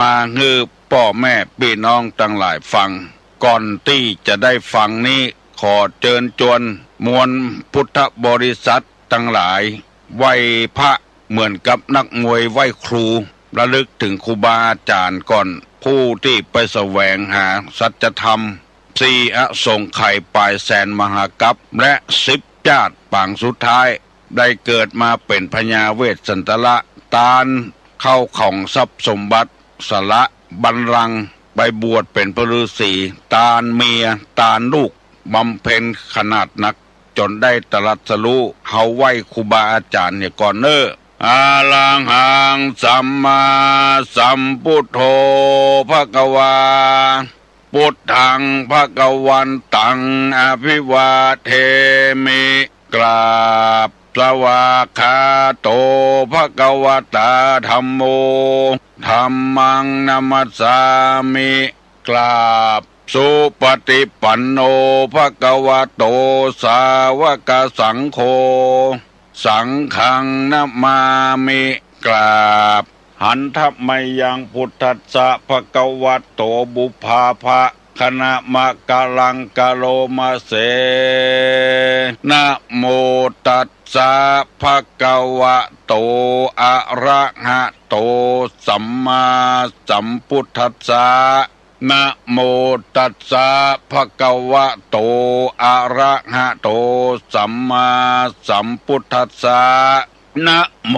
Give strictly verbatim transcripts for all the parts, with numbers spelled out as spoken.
มาหื้อป้อแม่ปี้น้องตังหลายฟัง ก่อนตี้จะได้ฟังนี้ ขอเจิญจวนมวลพุทธบริษัทตังหลาย ไหว้พระเหมือนกับนักมวยไหว้ครู ระลึกเถิงครูบาอาจ๋ารย์ก่อน ผู้ตี้ไปแสวงหาสัจธรรม สี่อสงไขยป๋ายแสนมหากัป และสิบจ้าติปางสุดท้าย ได้เกิดมาเป๋นพญาเวสสันตระ ตานข้าวของทรัพย์สมบัติ สละบัลลังก์ ไปบวชเป๋นพระฤๅษี ตานเมีย ตานลูก บำเพ็ญขนาดนัก จ๋นได้ตรัสรู้ เฮาไหว้ครูบาอาจ๋ารย์เหียก่อนเน่อ อะระหังสัมมาสัมพุทโธ ภะคะวา พุทธัง ภะคะวันตัง อะภิวาเทมิ กราบ สวากขาโต ภะคะวะตา ธัมโม ธัมมัง นะมัสสามิ กราบ สุปะฏิปันโน ภะคะวะโต สาวะกะสังโฆ สังฆัง นะมามิ กราบ หันทะมะยัง พุทธัสสะ ภะคะวะโต ปุพพาภะ คะนะมะกะลัง กะโรมะเส นะโมตัสสะ ภะคะวะโต อะระหะโต สัมมาสัมพุทธัสสะ นะโมตัสสะ ภะคะวะโต อะระหะโต สัมมาสัมพุทธัสสะ นะโม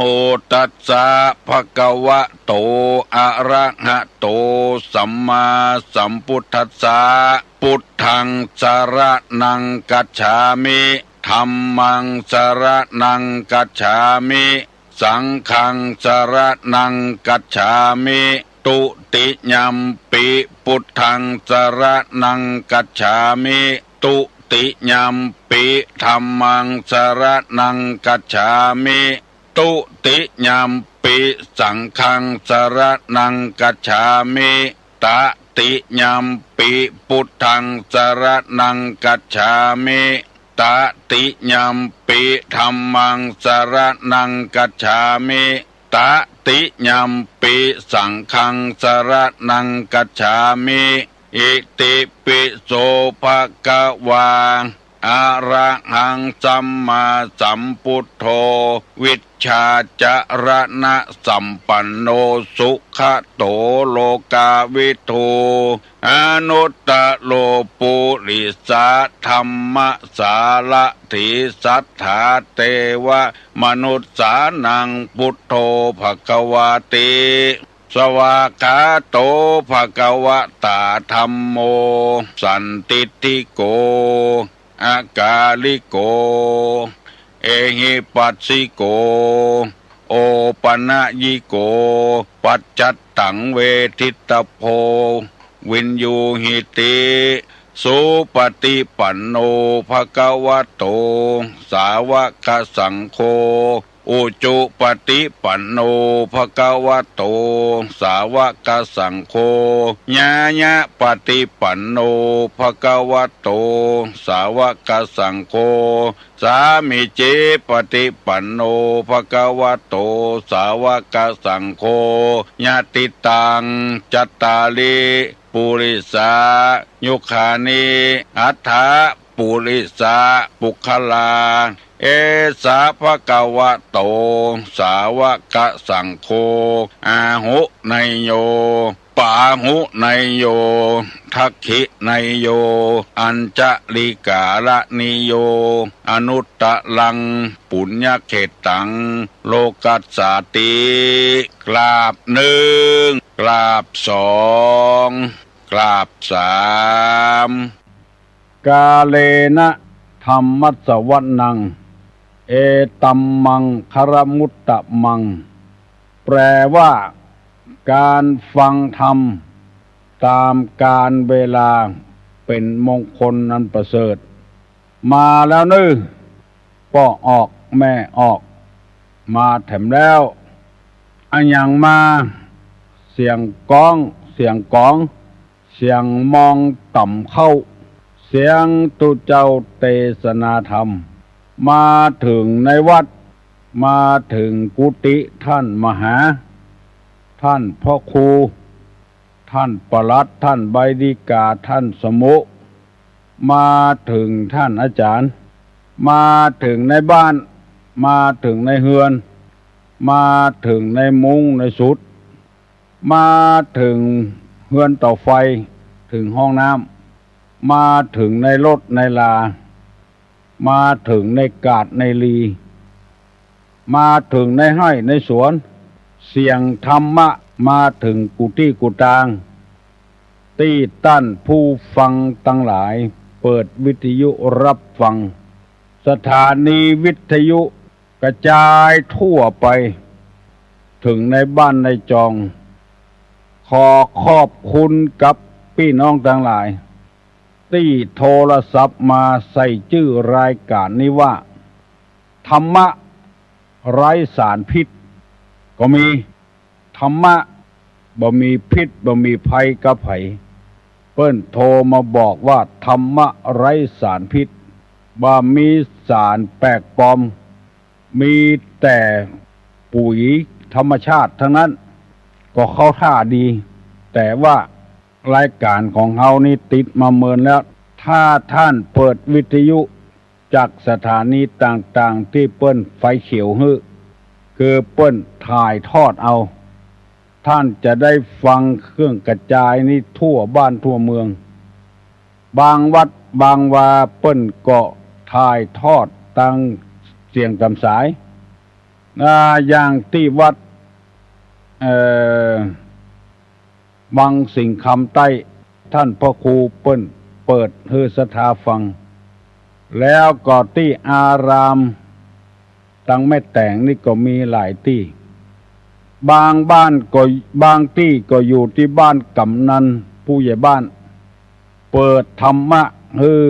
ตัสสะ ภะคะวะโต อะระหะโต สัมมาสัมพุทธัสสะ พุทธัง สะระณัง กัจฉามิ ธัมมัง สะระณัง กัจฉามิ สังฆัง สะระณัง กัจฉามิ ตุติยัมปิ พุทธัง สะระณัง กัจฉามิ ตุติยัมปิ ธัมมัง สะระณัง กัจฉามิ ตุติยัมปิ สังฆัง สะระณัง กัจฉามิ ตะติยัมปิ พุทธัง สะระณัง กัจฉามิ ตะติยัมปิ ธัมมัง สะระณัง กัจฉามิ ตะติยัมปิ สังฆัง สะระณัง กัจฉามิ อิติปิโส ภะคะวา อะระหัง สัมมาสัมพุทโธ วิชชาจะระณะสัมปันโน สุขะโต โลกาวิทู อนุตตะโร ปุริสะธัมมะสารถี สัตถาเตวะมนุสสานัง พุทโธ ภะคะวาติ สวากขาโต ภะคะวะตา ธัมโม สันทิฏฐิโก อะกาลิโก เอหิปัสสิโก โอปะนะยิโก ปัจจัตตัง เวทิตตะโพ วินยูหิติ สุปะฏิปันโน ภะคะวะโต สาวะกะสังโฆ อุจุปะฏิปันโน ภะคะวะโต สาวะกะสังโฆ ญาญะปะฏิปันโน ภะคะวะโต สาวะกะสังโฆ สามีจิปะฏิปันโน ภะคะวะโต สาวะกะสังโฆ ยะติตัง จัตตาริ ปุริสายุคานิ อัฏฐะ ปุริสะปุคคลา เอสะ ภะคะวะโต สาวะกะสังโฆ อาหุเนยโย ปาหุเนยโย ทักขิเนยโย อัญชะลีกาละนิโย อนุตตะรัง ปุญญะเขตตัง โลกัสสาติ กราบนึ่ง กราบสอง กราบสาม กาเลนะ ธัมมัสสะวะนัง เอตัมมังคะละมุตตะมัง แปลว่า ก๋านฟังธรรมต๋ามกาลเวลาเป๋นมงคลอันประเสริฐ มาแล้วเน่อ ป้อออกแม่ออก มาแถมแล้ว อะหยังมา เสียงก๊อง เสียงก๋อง เสียงมองต่ำเข้า เสียงตุ๊เจ้าเตสนาธรรม มาเถิงในวัด มาเถิงกุฏิต้านมหา ต้านพระครู ท่านปลัด ท่านใบดีกา ท่านสมุ มาเถิงท่านอาจ๋ารย์ มาเถิงในบ้าน มาเถิงในเฮือน มาเถิงในมุ้งในสุด มาเถิงเฮือนเต๋าไฟ เถิงห้องน้ำ มาเถิงในรถในลา มาเถิงในกาดในลี มาเถิงในไฮ่ในสวน เสียงธรรมะมาเถิงกู้ตี้กู้ตาง ตี้ต้านผู้ฟังตังหลายเปิดวิทยุฮับฟัง สถานีวิทยุกระจายทั่วไป เถิงในบ้านในจอง ขอขอบคุณกับปี้น้องตังหลาย ตี้โทรศัพท์มาใส่จื้อรายก๋านนี้ว่า ธรรมะไร้สารพิษ ก็มี ธรรมะบ่มีพิษบ่มีภัยกับใผ เปิ้นโทรมาบอกว่าธรรมะไร้สารพิษ บ่มีสารแปลกปลอม มีแต่ปุ๋ยธรรมชาติทั้งนั้น ก็เข้าท่าดี แต่ว่ารายก๋านของเฮานี่ติดมาเมินแล้ว ถ้าท่านเปิดวิทยุจากสถานีต่างๆ ตี้เปิ้นไฟเขียวหื้อ คือเปิ้นถ่ายทอดเอา ท่านจะได้ฟังเครื่องกระจายนี้ทั่วบ้านทั่วเมือง บางวัดบางวาเปิ้นก็ถ่ายทอดตางเสียงต๋ามสาย อ่า อย่างตี้วัด เอ่อ วังสิงห์คำใต้ ท่านพระครูเปิ้นเปิดหื้อศรัทธาฟัง แล้วก็ตี้อารามตางแม่แตงนี่ก็มีหลายตี้ บางบ้านก็ บางตี้ก็อยู่ตี้บ้านกำนันผู้ใหญ่บ้าน เปิดธรรมะหื้อ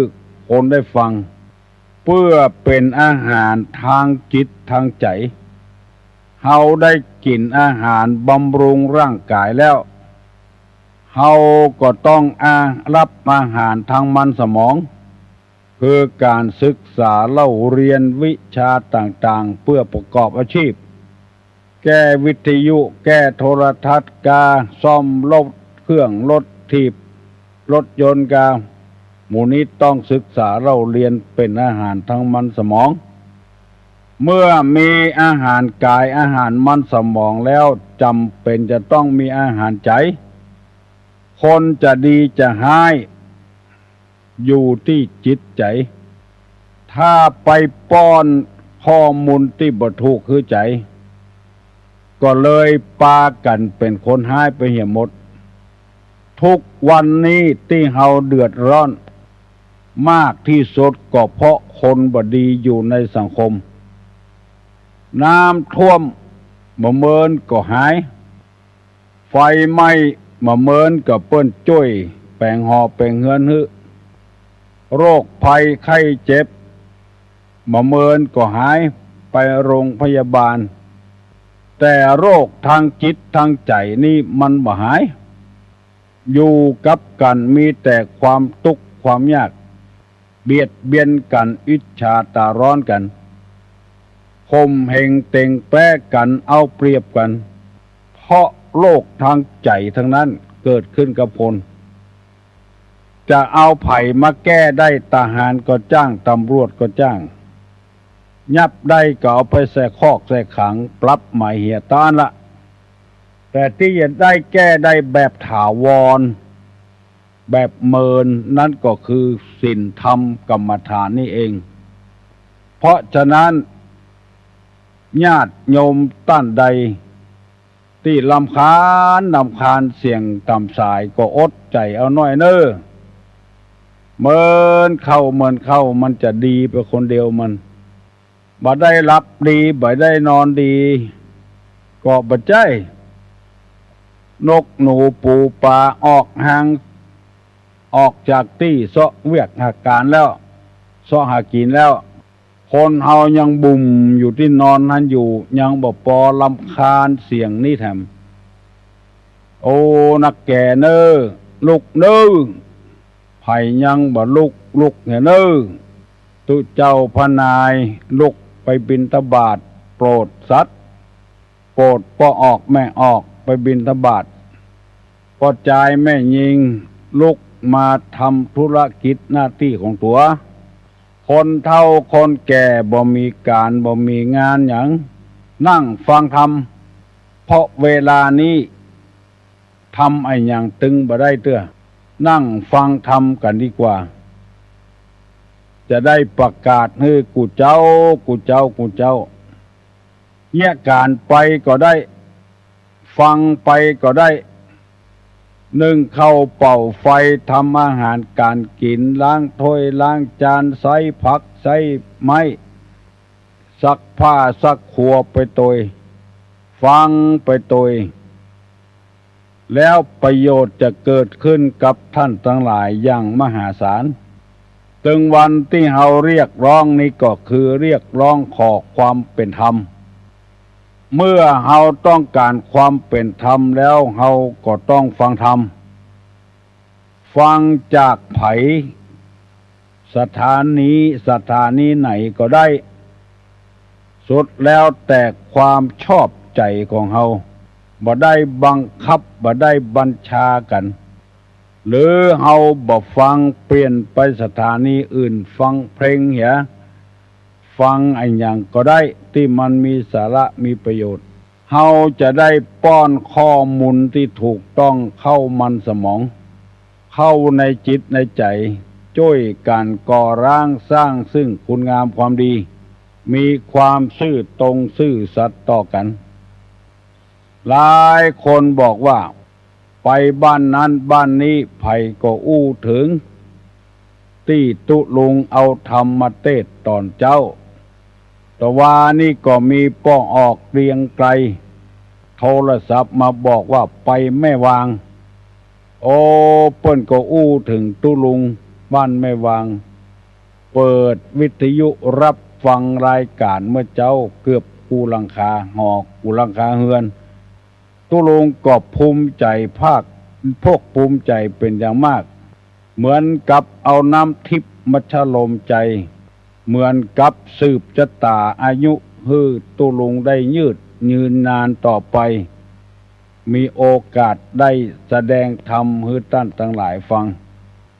คนได้ฟัง เปื้อเป๋นอาหารตางจิตตางใจ๋ เฮาได้กิ๋นอาหารบำรุงร่างก๋ายแล้ว เฮาก็ต้องอา ฮับอาหารตางมันสมอง คือก๋านศึกษาเล่าเรียนวิชาต่างๆ เปื้อประกอบอาชีพ แก้วิทยุ แก้โทรทัศน์กา ซ่อมรถ เครื่องรถถีบ รถยนต์กา หมู่นี้ต้องศึกษาเล่าเรียนเป๋นอาหารตางมันสมอง เมื่อมีอาหารก๋ายอาหารมันสมองแล้ว จ๋ำเป๋นจะต้องมีอาหารใจ๋ คนจะดีจะฮ้าย อยู่ตี้จิตใจ๋ ถ้าไปป้อนข้อมูลตี้บ่ถูกหื้อใจ๋ ก็เลยปากั๋นเป๋นคนฮ้ายไปเหียหมด ทุกวันนี้ตี้เฮาเดือดร้อนมากตี้สุดก็เพราะคนบ่ดีอยู่ในสังคม น้ำท่วมบ่เมินก็หาย ไฟไหม้บ่เมินก็เปิ้นจ้วยแป๋งหอแป๋งเฮือนหื้อ โรคภัยไข้เจ็บบ่เมินก็หายไปโรงพยาบาล แต่โรคตางจิตตางใจ๋นี่มันบ่หาย อยู่กับกั๋นมีแต่ความตุ๊กข์ความยาก เบียดเบียนกั๋น อิจฉาต๋าร้อนกั๋น ข่มเหงเต๋งแป๊กั๋น เอาเปรียบกั๋น เพราะโรคตางใจ๋ตังนั้นเกิดขึ้นกับคน จะเอาใผมาแก้ได้ ทหารก็จ้าง ตำรวจก็จ้าง ยับได้ก็เอาไปใส่คอกใส่ขัง ปรับหมายเหียเต้าอั้นละ แต่ตี้จะได้แก้ได้แบบถาวร แบบเมินนั้นก็คือศีลธรรมกรรมฐานนี่เอง เพราะฉะนั้นญาติโยมต้านใดตี้รำคาญรำคาญเสียงต๋ามสายก็อดใจ๋เอาหน้อยเน่อ เมินเข้าเมินเข้ามันจะดีไปคนเดียวมัน บ่ได้หลับดี บ่ได้นอนดี ก็บ่ใจ้ นกหนูปูปลาออกฮาง ออกจากตี้เซาะเวียกหาก๋านแล้ว เซาะหากิ๋นแล้ว คนเฮายังบุ่มอยู่ตี้นอนหั้นอยู่ ยังบ่ปอรำคาญเสียงนี้แถม โอ้ นักแก่เน่อ ลุกเน่อ ใผยังบ่ลุก ลุกเหียเน่อ ตุ๊เจ้าพระนายลุกไปบิณฑบาต โปรดสัตว์ โปรดป้อออกแม่ออกไปบิณฑบาต ป้อจายแม่ญิงลุกมาทำธุรกิจหน้าตี้ของตั๋ว คนเฒ่าคนแก่บ่มีก๋านบ่มีงานหยัง นั่งฟังธรรม เพราะเวลานี้ทำอะหยังตึงบ่ได้เตื้อ นั่งฟังธรรมกั๋นดีกว่า จะได้ประกาศหื้อกู้เจ้า กู้เจ้า กู้เจ้า เยียะก๋านไปก็ได้ ฟังไปก็ได้ นึ่งข้าวเป่าไฟ ทำอาหารก๋านกิ๋น ล้างถ้วยล้างจาน ใซ้ผักใซ้ไม้ ซักผ้าซักครัวไปตวย ฟังไปตวย แล้วประโยชน์จะเกิดขึ้นกับต้านตังหลายอย่างมหาศาล ตึงวันตี้เฮาเรียกร้องนี้ก็คือเรียกร้องขอความเป๋นธรรม เมื่อเฮาต้องก๋านความเป๋นธรรมแล้ว เฮาก็ต้องฟังธรรม ฟังจากใผ สถานี สถานีไหนก็ได้ สุดแล้วแต่ความชอบใจ๋ของเฮา บ่ได้บังคับ บ่ได้บัญชากั๋น หรือเฮาบ่ฟัง เปลี่ยนไปสถานีอื่น ฟังเพลงเหีย ฟังอะหยังก็ได้ ตี้มันมีสาระมีประโยชน์ เฮาจะได้ป้อนข้อมูลตี้ถูกต้องเข้ามันสมอง เข้าในจิตในใจ๋ จ้วยกั๋นก่อร่างสร้างซึ่งคุณงามความดี มีความซื่อตรงซื่อสัตย์ต่อกั๋น หลายคนบอกว่า ไปบ้านนั้นบ้านนี้ ใผก็อู้เถิงตี้ตุ๊ลุงเอาธรรมมาเตสน์ต๋อนเจ๊า ตะวานี้ก็มีป้อออกเตียงไกล โทรศัพท์มาบอกว่าไปแม่วาง โอ้ เปิ้นก็อู้เถิงตุ๊ลุงบ้านแม่วาง เปิดวิทยุฮับฟังรายก๋านเมื่อเจ๊าเกือบกู้หลังคาหอ กู้หลังคาเฮือน ตุ๊ลุงก็ภูมิใจ๋ภาค ภาคภูมิใจ๋เป๋นอย่างมาก เหมือนกับเอาน้ำทิพย์มาชโลมใจ๋ เหมือนกับสืบจะต๋าอายุหื้อตุ๊ลุงได้ยืดยืนนานต่อไป มีโอกาสได้แสดงธรรมหื้อต้านตังหลายฟัง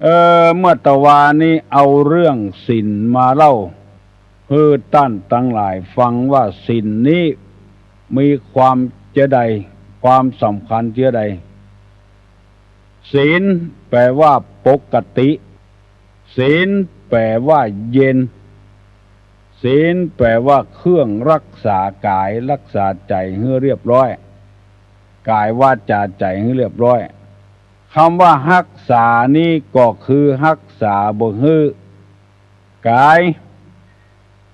เออ เมื่อตะวานี้เอาเรื่องศีลมาเล่า หื้อต้านตังหลายฟังว่าศีลนี้มีความเจื้อใด ความสำคัญเจื้อใด ศีลแป๋ว่าปกติ ศีลแป๋ว่าเย็น ศีลแป๋ว่าเครื่องฮักษากายฮักษาใจ๋หื้อเรียบร้อย กายวาจาใจ๋หื้อเรียบร้อย กำว่าฮักษานี้ก็คือฮักษาบ่หื้อกาย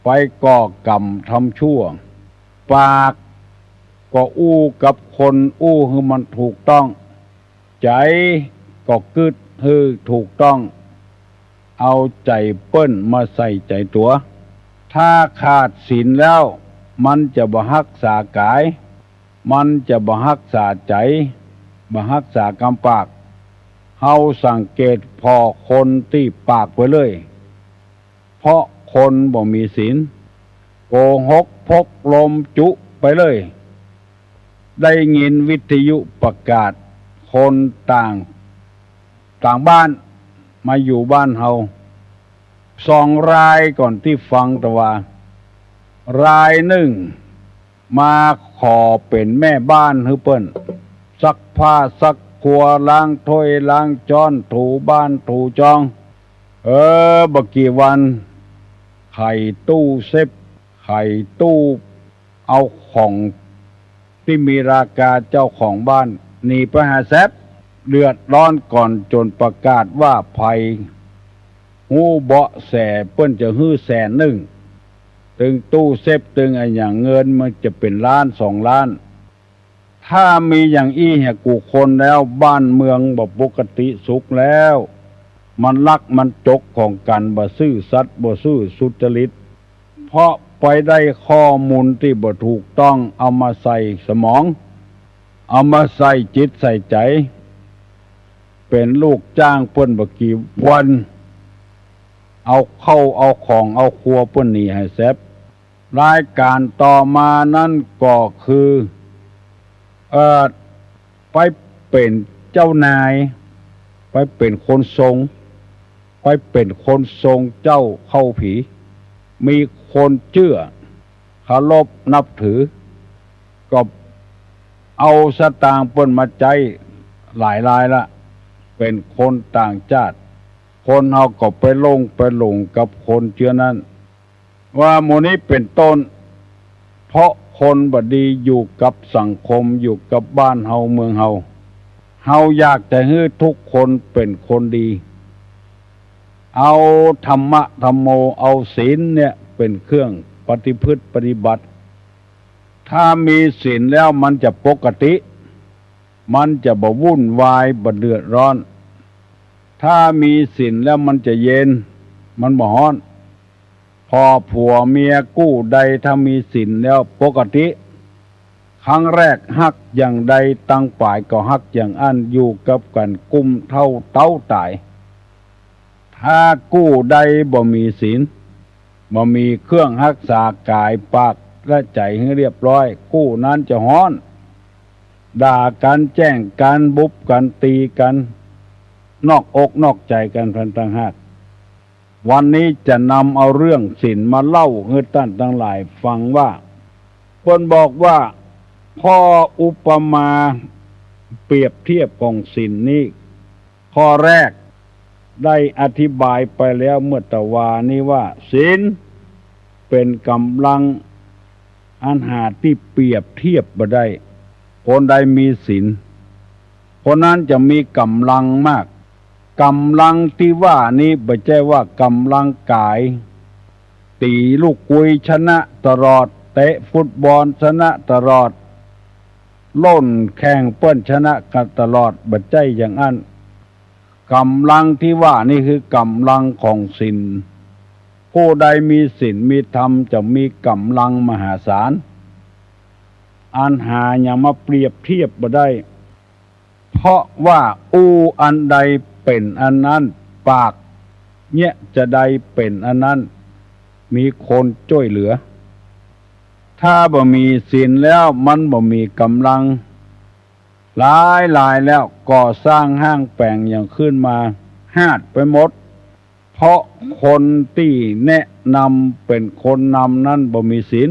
ไปก่อกรรมทำชั่ว ปากก็อู้กับคนอู้หื้อมันถูกต้อง ใจ๋ก็กึ๊ดหื้อถูกต้อง เอาใจ๋เปิ้นมาใส่ใจ๋ตั๋ว ถ้าขาดศีลแล้ว มันจะบ่ฮักษากาย มันจะบ่ฮักษาใจ๋ บ่ฮักษากำปาก เฮาสังเกตผ่อคนตี้ปากไปเลย เพราะคนบ่มีศีล โกหกพกลมจุไปเลย ได้ยินวิทยุประกาศ คนต่าง ต่างบ้านมาอยู่บ้านเฮา สองรายก่อนตี้ฟังตะวา รายนึ่ง มาขอเป๋นแม่บ้านหื้อเปิ้น ซักผ้าซักครัว ล้างถ้วยล้างจ๊อน ถูบ้านถูจอง เออ บ่กี่วัน ไขตู้เซฟ ไขตู้ เอาของตี้มีราคา เจ้าของบ้านหนีไปหาแซฟ เดือดร้อนก่อนจ๋นประกาศว่าใผฮู้เบาะแสเปิ้นจะหื้อแสนนึ่ง ตึงตู้เซฟ ตึงอะหยัง เงินมันจะเป๋นล้านสองล้าน ถ้ามีอย่างอี้เหียกู้คนแล้ว บ้านเมืองบ่ปกติสุขแล้ว มันลักมันจกของกั๋น บ่ซื่อสัตย์ บ่ซื่อสุจริต เพราะไปได้ข้อมูลตี้บ่ถูกต้อง เอามาใส่สมอง เอามาใส่จิตใส่ใจ๋ เป๋นลูกจ้างเปิ้นบ่กี่วัน เอาข้าวเอาของเอาครัวเปิ้นหนีหายแซบ รายก๋านต่อมานั้นก็คือ เอ่อ ไปเป๋น เจ้านาย ไปเป๋นคนทรง ไปเป๋นคนทรงเจ้าเข้าผี มีคนเจื้อ เคารพนับถือ ก็เอาสตางค์เปิ้นมาใจ๊หลายรายละ เป๋นคนต่างจ้าด คนเฮาก็ไปหลงไปหลงกับคนเจื้อนั้น ว่าหมู่นี้เป๋นต้น เพราะคนบ่ดีอยู่กับสังคม อยู่กับบ้านเฮาเมืองเฮา เฮาอยากจะหื้อทุกคนเป๋นคนดี เอาธรรมะธัมโม เอาศีลเนี่ยเป๋นเครื่องปฏิพฤติปฏิบัติ ถ้ามีศีลแล้วมันจะปกติ มันจะบ่วุ่นวาย บ่เดือดร้อน ถ้ามีศีลแล้วมันจะเย็น มันบ่ฮ้อน พอผัวเมียกู้ใดถ้ามีศีลแล้วปกติ ครั้งแรกฮักอย่างใด ตังป๋ายก็ฮักอย่างอั้น อยู่กับกั๋นกุมเฒ่าเต๊าต๋าย ถ้ากู้ใดบ่มีศีล บ่มีเครื่องฮักษากายปากและใจ๋หื้อเรียบร้อย กู้นั้นจะฮ้อน ด่ากั๋น แจ้งกั๋น บุบกั๋น ตี๋กั๋น นอกอกนอกใจ๋กั๋นพันต่างหาก วันนี้จะนำเอาเรื่องศีลมาเล่าหื้อต้านตังหลายฟังว่า เปิ้นบอกว่า ข้ออุปมาเปรียบเทียบของศีลนี้ ข้อแรกได้อธิบายไปแล้วเมื่อตะวานี้ว่า ศีลเป๋นก๋ำลังอันหาตี้เปรียบเทียบบ่ได้ คนใดมีศีล คนนั้นจะมีก๋ำลังมาก ก๋ำลังตี้ว่านี้บ่ใจ้ว่าก๋ำลังก๋าย ตี๋ลูกกุยชนะตลอด เตะฟุตบอลชนะตลอด ล่นแข่งเปิ้นชนะกั๋นตลอด บ่ใจ้อย่างอั้น ก๋ำลังตี้ว่านี้คือก๋ำลังของศีล ผู้ใดมีศีลมีธรรมจะมีก๋ำลังมหาศาล อันหาหยังมาเปรียบเทียบบ่ได้ เพราะว่าอู้อันใดเป๋นอันนั้น ปากเนี่ยจะได้เป๋นอันนั้น มีคนจ้วยเหลือ ถ้าบ่มีศีลแล้วมันบ่มีก๋ำลัง หลายๆ แล้วก่อสร้างห้างแป๋งหยังขึ้นมาฮาดไปหมด เพราะคนตี้แนะนำเป๋นคนนำนั้นบ่มีศีล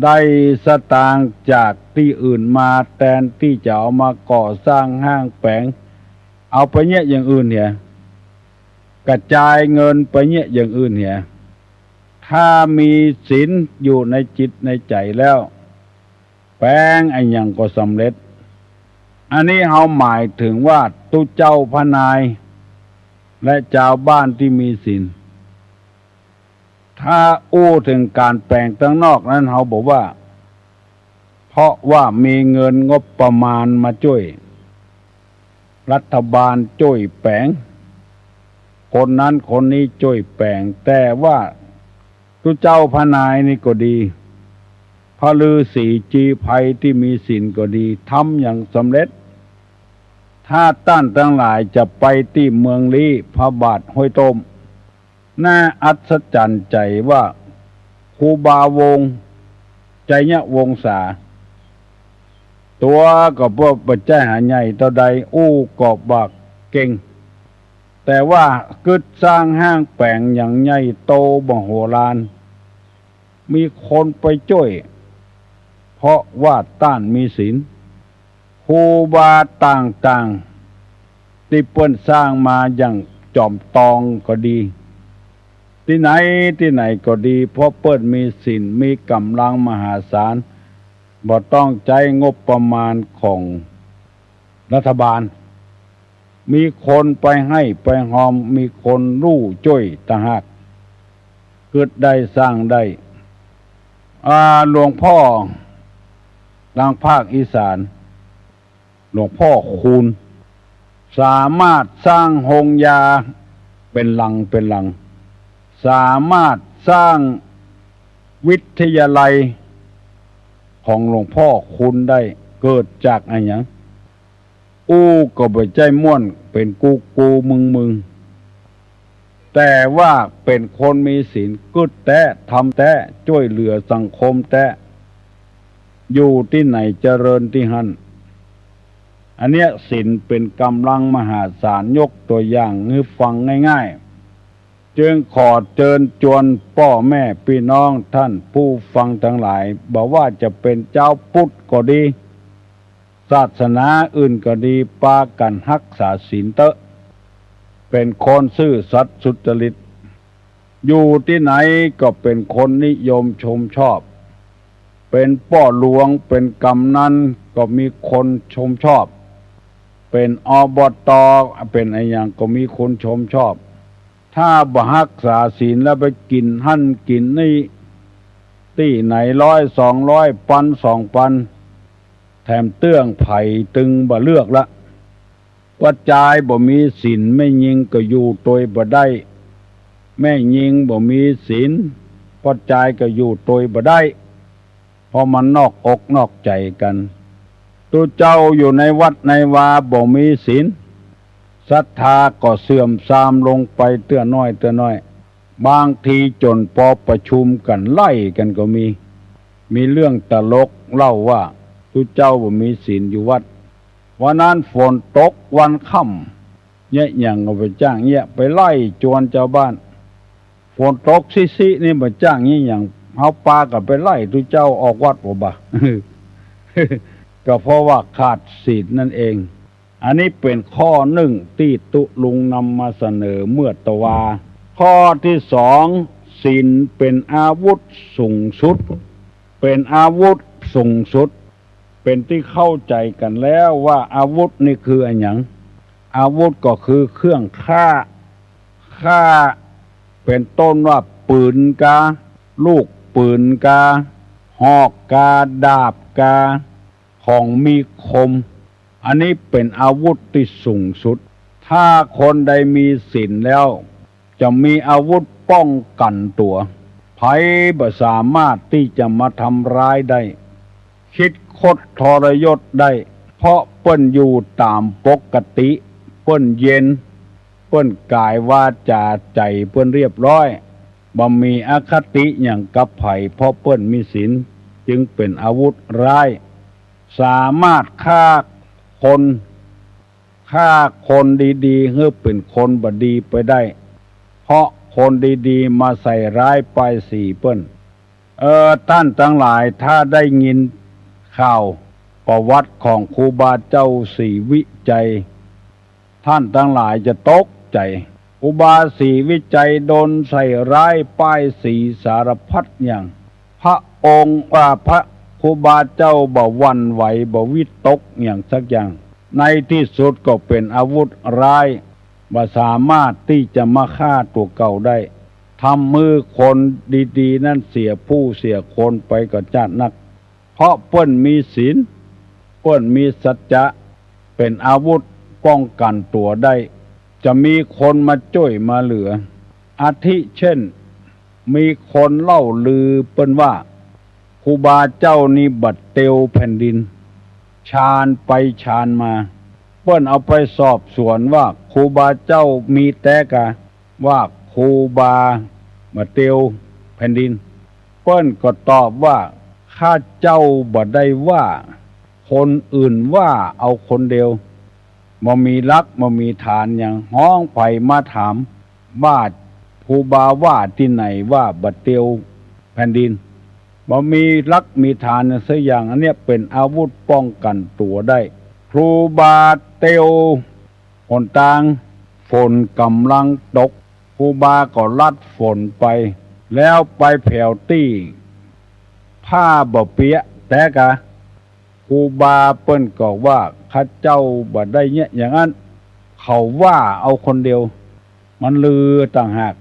ได้สตางค์จากตี้อื่นมา แตนตี้จะเอามาก่อสร้างห้างแป๋ง เอาไปเยียะอย่างอื่นเหีย กระจายเงินไปเยียะอย่างอื่นเหีย ถ้ามีศีลอยู่ในจิตในใจ๋แล้ว แป๋งอะหยังก็สำเร็จ อันนี้เฮาหมายเถิงว่าตุ๊เจ้าพระนาย และจาวบ้านตี้มีศีล ถ้าอู้เถิงก๋านแป๋งตังนอกนั้นเฮาบ่ว่า เพราะว่ามีเงินงบประมาณมาจ้วย รัฐบาลจ้วยแป๋ง คนนั้นคนนี้จ้วยแป๋ง แต่ว่าตุ๊เจ้าพระนายนี่ก็ดี พระฤๅษีจีไพรตี้มีศีลก็ดี ทำหยังสำเร็จ ถ้าต้านตังหลายจะไปตี้เมืองลี้ พระบาทห้วยต้ม น่าอัศจรรย์ใจ๋ว่า ครูบาวงศ์ ไชยวงศา ตั๋วก็บ่ใจ้หาใหญ่เต้าใด อู้ก็บ่าเก่ง แต่ว่ากึ๊ดสร้างห้างแป๋งอย่างใหญ่โตมโหฬาร มีคนไปจ้วย เพราะว่าต้านมีศีล ครูบาต่างๆ ตี้เปิ้นสร้างมาอย่างจอมตองก็ดี ตี้ไหนตี้ไหนก็ดี เพราะเปิ้นมีศีล มีก๋ำลังมหาศาล บ่ต้องใจ๊งบประมาณของรัฐบาล มีคนไปไห้ไปฮอม มีคนฮู้จ้วยต่างหาก กึ๊ดได้สร้างได้ อ่า หลวงพ่อตางภาคอีสาน หลวงพ่อคูณ สามารถสร้างโฮงยาเป๋นหลังเป๋นหลัง สามารถสร้างวิทยาลัยของหลวงพ่อคูณได้ เกิดจากอะหยัง อู้ก็บ่ใจ้ม่วนเป๋นกูกูมึงมึง แต่ว่าเป๋นคนมีศีล กึ๊ดแต๊ ทำแต๊ จ้วยเหลือสังคมแต๊ อยู่ตี้ไหนเจริญตี้หั้น อันเนี้ยศีลเป๋นก๋ำลังมหาศาล ยกตั๋วอย่างหื้อฟังง่ายๆ จึงขอเจิญจวนป้อแม่ปี้น้องต้านผู้ฟังตังหลาย บ่ว่าจะเป๋นจาวปุทธก็ดี ศาสนาอื่นก็ดี ปากั๋นฮักษาศีลเต๊อะ เป๋นคนซื่อสัตย์สุจริต อยู่ตี้ไหนก็เป๋นคนนิยมชมชอบ เป๋นป้อหลวง เป๋นก๋ำนันก็มีคนชมชอบ เป๋น อบต. เป๋นอะหยังก็มีคนชมชอบ ถ้าบ่ฮักษาศีลแล้วไปกิ๋นหั้นกิ๋นนี่ ตี้ไหนร้อยสองร้อย ปันสองปัน แถมเตื้องใผตึงบ่เลือกละ ป้อจายบ่มีศีล แม่ญิงก็อยู่ตวยบ่ได้ แม่ญิงบ่มีศีล ป้อจายก็อยู่ตวยบ่ได้ เพราะมันนอกอกนอกใจ๋กั๋น ตุ๊เจ้าอยู่ในวัดในวาบ่มีศีล ศรัทธาก็เสื่อมทรามลงไปเตื้อน้อยเตื้อน้อย บางทีจ๋นปอประชุมกั๋นไล่กั๋นก็มี มีเรื่องตลกเล่าว่า ตุ๊เจ้าบ่มีศีลอยู่วัด วันนั้นฝนตกวันค่ำ เยียะหยังก็บ่จ้างเยียะ ไปไล่จวนจาวบ้าน ฝนตกซี้ๆ นี่บ่จ้างเยียะหยัง เฮาปากั๋นไปไล่ตุ๊เจ้าออกวัดบ่บะ ก็เพราะว่าขาดศีลนั่นเอง อันนี้เป๋นข้อนึ่งตี้ตุ๊ลุงนำมาเสนอเมื่อตะวา ข้อตี้สอง ศีลเป๋นอาวุธสูงสุด เป๋นอาวุธสูงสุด เป๋นตี้เข้าใจ๋กั๋นแล้วว่าอาวุธนี่คืออะหยัง อาวุธก็คือเครื่องฆ่า ฆ่า เป๋นต้นว่าปืนกา ลูกปืนกา หอกกา ดาบกา ของมีคม อันนี้เป๋นอาวุธตี้สูงสุด ถ้าคนใดมีศีลแล้ว จะมีอาวุธป้องกั๋นตั๋ว ใผบ่สามารถตี้จะมาทำร้ายได้ คิดคดทรยศได้ เพราะเปิ้นอยู่ต๋ามปกติ เปิ้นเย็น เปิ้นก๋ายวาจ๋าใจ๋เปิ้นเรียบร้อย บ่มีอคติหยังกับใผ เพราะเปิ้นมีศีล จึงเป๋นอาวุธร้าย สามารถฆ่าคน ฆ่าคนดีๆ หื้อเป๋นคนบ่ดีไปได้ เพราะคนดีๆ มาใส่ร้ายป้ายสีเปิ้น เออ ต้านตังหลาย ถ้าได้ยินข่าวประวัติของครูบาเจ้าศรีวิชัย ต้านตังหลายจะตกใจ๋ ครูบาศรีวิชัยโดนใส่ร้ายป้ายสีสารพัดอย่าง พระองค์ อ่า พระครูบาเจ้าบ่หวั่นไหว บ่วิตกหยังสักอย่าง ในตี้สุดก็เป๋นอาวุธร้าย บ่สามารถตี้จะมาฆ่าตั๋วเก่าได้ ทำหื้อคนดีๆ นั้นเสียผู้เสียคนไปก็จ๊าดนัก เพราะเปิ้นมีศีล เปิ้นมีสัจจะ เป๋นอาวุธป้องกั๋นตั๋วได้ จะมีคนมาจ้วยมาเหลือ อาทิเช่น มีคนเล่าลือเปิ้นว่า ครูบาเจ้านี่บ่เตียวแผ่นดิน ชาญไปชาญมา เปิ้นเอาไปสอบสวนว่าครูบาเจ้ามีแต๊กา ว่าครูบาบ่เตียวแผ่นดิน เปิ้นก็ตอบว่า ข้าเจ้าบ่ได้ว่า คนอื่นว่าเอาคนเดียว บ่มีหลักบ่มีฐานหยัง ฮ้องใผมาถาม ว่าครูบาว่าตี้ไหนว่าบ่เตียวแผ่นดิน บ่มีหลักมีฐานหยังสักอย่าง อันเนี้ยเป๋นอาวุธป้องกั๋นตั๋วได้ ครูบาเตียวหนตาง ฝนก่ำลังตก ครูบาก็ลัดฝนไป แล้วไปแผวตี้ผ้าบ่เปียะแต๊กา ครูบาเปิ้นก็ว่า ข้าเจ้าบ่ได้เยียะอย่างอั้น เขาว่าเอาคนเดียว มันลือต่างหาก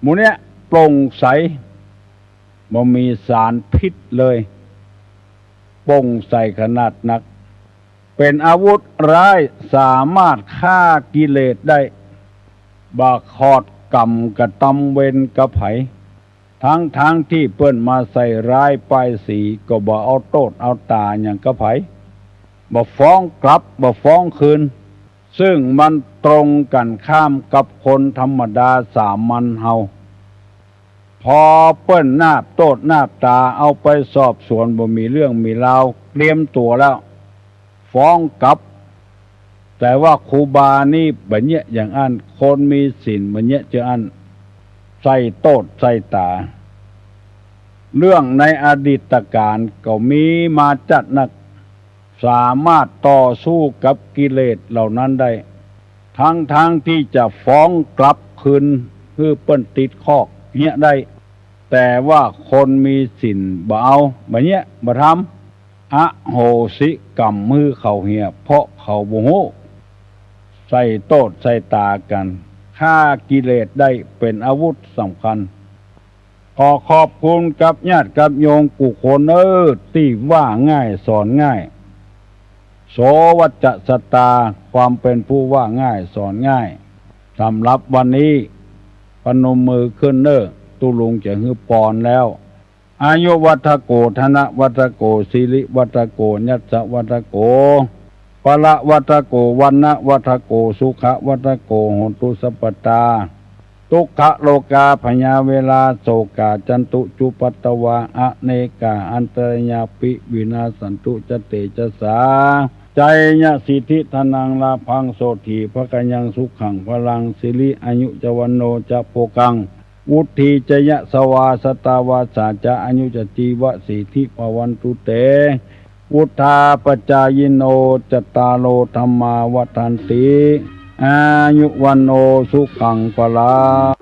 หมู่เนี้ยโปร่งใส บ่มีสารพิษเลย โปร่งใสขนาดนัก เป๋นอาวุธร้าย สามารถฆ่ากิเลสได้ บ่ขอดก๋รรมกระตำเวรกับใผ ทั้งๆ ตี้เปิ้นมาใส่ร้ายป้ายสี ก็บ่เอาโต้ษเอาต๋าหยังกับใผ บ่ฟ้องกลับ บ่ฟ้องคืน ซึ่งมันตรงกั๋นข้ามกับคนธรรมดาสามัญเฮา พอเปิ้นนาบโต้ษนาบต๋า เอาไปสอบสวน บ่มีเรื่องมีราว เตรียมตั๋วแล้ว ฟ้องกลับ แต่ว่าครูบานี่บ่เยียะอย่างอั้น คนมีศีลบ่เยียะเจ้าอั้น ใส่โต้ษใส่ต๋า เรื่องในอดีตกาลก็มีมาจัดนัก สามารถต่อสู้กับกิเลสเหล่านั้นได้ ทั้งๆ ตี้จะฟ้องกลับคืนหื้อเปิ้นติดคอกเยียะได้ แต่ว่าคนมีศีลบ่เอา บ่เยียะ บ่ทำ อโหสิกรรมหื้อเขาเหีย เพราะเขาบ่ฮู้ ใส่โต้ษใส่ต๋ากั๋น ฆ่ากิเลสได้เป๋นอาวุธสำคัญ ขอขอบคุณกับญาติกับโยมกู้คนเอ้อ ตี้ว่าง่ายสอนง่าย โส วัจจะสตา ความเป๋นผู้ว่าง่ายสอนง่าย สำหรับวันนี้ พนมมือขึ้นเน้อ ตุ๊ลุงจะหื้อปอนแล้ว อายุวัฑโก ธนวัฑโก สิริวัฑโก ยัสสะวัฑโก พละวัฑโก วรรณะวัฑโก สุขะวัฑโก โหตุสัพพตา ทุกขะโรกา พยาเวรา โศกา จันตุ จุปัตตวา อเนกา อันตรายาปิ วินาสสันตุ จะเตจะสา จายะสิทธิ ธนัง ลาภัง โสตถี ภะคะยัง สุขัง พลัง สิริ อายุ จะ วัณโณ จะ โภคัง วุฑฒี จะ ยะสวา สะตาวาสา จะ อายุ จะ จีวะ สีทธิ ภะวันตุ เต วุฑฒาปะจายิโน จัตตาโร ธัมมา วัฑฒันติ อายุ วัณโณ สุขัง พลัง